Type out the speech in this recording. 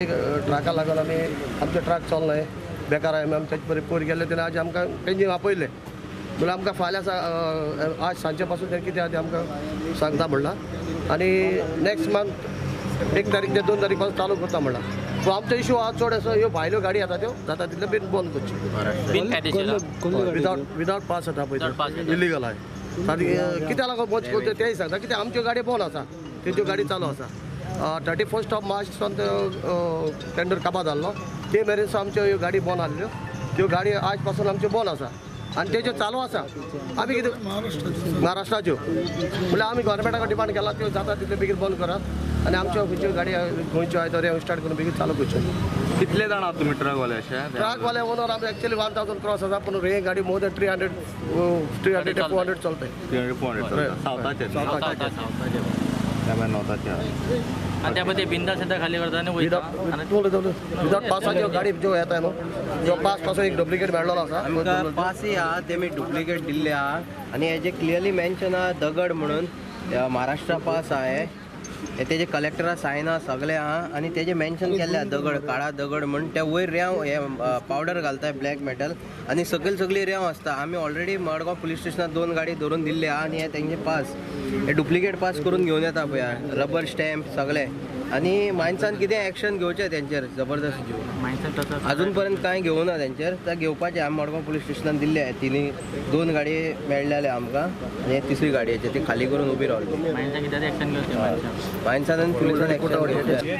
ट्रका लागून आमी आमचे ट्रक चलनाय बेकार आमी आमच्या बरें पयर गेल्ले तेन्ना आज आमकां तेंची आपयलें म्हणल्यार आमकां फाल्यां आज सांजचे पासून तें कितें आहा तें आमकां सांगता म्हणलां आनी नेक्स्ट मंथ 1 तारीख ते 2 तारीख पासून चालू करता म्हणलां. सो आमचो इशू आहा चड असो ह्यो भायल्यो गाडी येता त्यो जाता तितल्यो बीन बंद करच्यो विदावट पास येता पळय इलिगल आहा कित्याक लागून बंद करता तेंय सांगता कित्याक आमच्यो गाडी बंद आसा तेंच्यो गाडी चालू आसा. 31 ऑफ मार्च सावन टेंडर काबार जाल्लो ते मेरेन आमच्यो ह्यो गाडी बंद आसल्यो त्यो गाडी आज पासून आमच्यो बंद आसा आनी तेज्यो चालू आसा. आमी कितें महाराष्ट्राच्यो म्हणल्यार आमी गव्हर्मेंटाक डिमांड केला त्यो जाता तितल्यो बेगीन बंद करात आनी आमच्यो खंयच्यो गाडी गोंयच्यो आहा त्यो स्टार्ट करून बेगीन चालू करच्यो. कितले जाण आहात तुमी ट्रकवाले अशे? ट्रकवाले ओनर आमी एक्चुअली 1000 क्रॉस आसा पूण हे गाडी मोर दॅन 300 ते 400 चलता. 300 400 सावथाचे आणि त्यामध्ये बिंदास येता खाली करता आनी वयता विदावट पासाच्यो गाडी ज्यो येता न्हू जो पास पासून एक डुप्लिकेट मेळ्ळो आसा. आमकां पासय आहा तेमी डुप्लिकेट दिल्ले आहा आनी हेजे क्लियरली मेन्शन आहा दगड म्हणून महाराष्ट्रा पास आहा हे तेजे कलेक्टरा सायन आहा सगळे आहा आनी तेजे मेन्शन केल्ले आहा दगड काळा दगड म्हण ते वयर रेंव हे पावडर घालताय ब्लॅक मेटल आनी सकयल सगळी रेंव आसता. आमी ऑलरेडी मडगांव पुलीस स्टेशनार 2 गाडी धरून दिल्ली आहा आनी हे तेंचे पास हे डुप्लिकेट पास करून घेवन येता पळय रबर स्टॅम्प सगळे आनी मायन्सान कितें एक्शन घेवचें तेंचेर जबरदस्त अजून पर्यंत कांय घेवना तेंचेर ते घेवपाचें. आमी मडगांव पुलीस स्टेशनान दिल्ले आहा 2 गाडी मेळ्ळेले आमकां आनी तिसरी गाडयेची ती खाली करून उबी रावली. मायन्सान आनी पुलिसान एक्शन घेवचें.